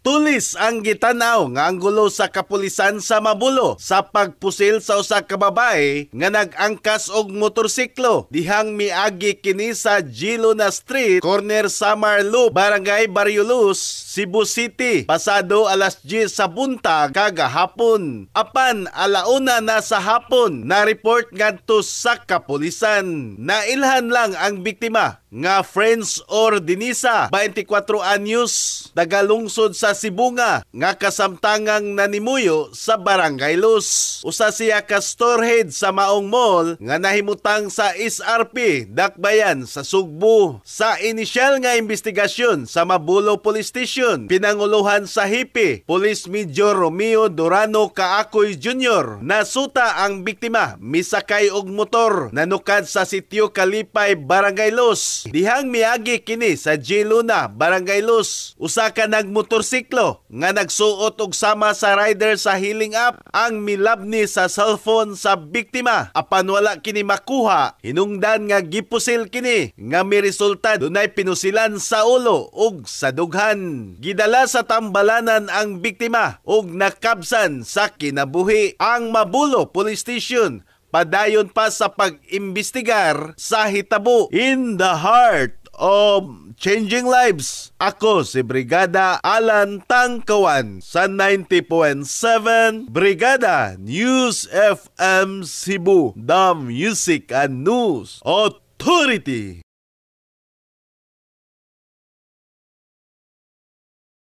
Tulis ang gitanaw nga anggulo sa kapulisan sa Mabulo sa pagpusil sa usa ka babae nga nag-angkas og motorsiklo dihang miagi kini sa G. Luna Street, corner Samar Loop, Barangay Barrio Luz, Cebu City, pasado alas 10 sa buntag kagahapon. Apan alauna na sa hapon na report ngadto sa kapulisan. Nailhan lang ang biktima nga Friends or Denisa, 24 anyos, tagalungsod sa Sibonga, nga kasamtangang nanimuyo sa Barangay Luz. Usa siya ka storehead sa maong mall nga nahimutang sa SRP, Dakbayan sa Sugbo. Sa inisyal nga investigasyon sa Mabulo Police Station, pinanguluhan sa Hepe, Police Major Romeo Durano Kaakoy Jr., nasuta ang biktima misakay og motor nanukad sa sitio Kalipay, Barangay Luz. Dihang miagi kini sa G. Luna, Barangay Luz, usa ka nagmotorsiklo nga nagsuot og sama sa rider sa Healing App ang milabni sa cellphone sa biktima. Apan wala kini makuha, hinungdan nga gipusil kini nga miresulta dunay pinusilan sa ulo ug sa dughan. Gidala sa tambalanan ang biktima ug nakabsan sa kinabuhi. Ang Mabulo Police Station padayon pa sa pag-imbestigar sa hitabo. In the heart of changing lives, ako si Brigada Alan Tangkawan sa 90.7 Brigada News FM Cebu, the Music and News Authority.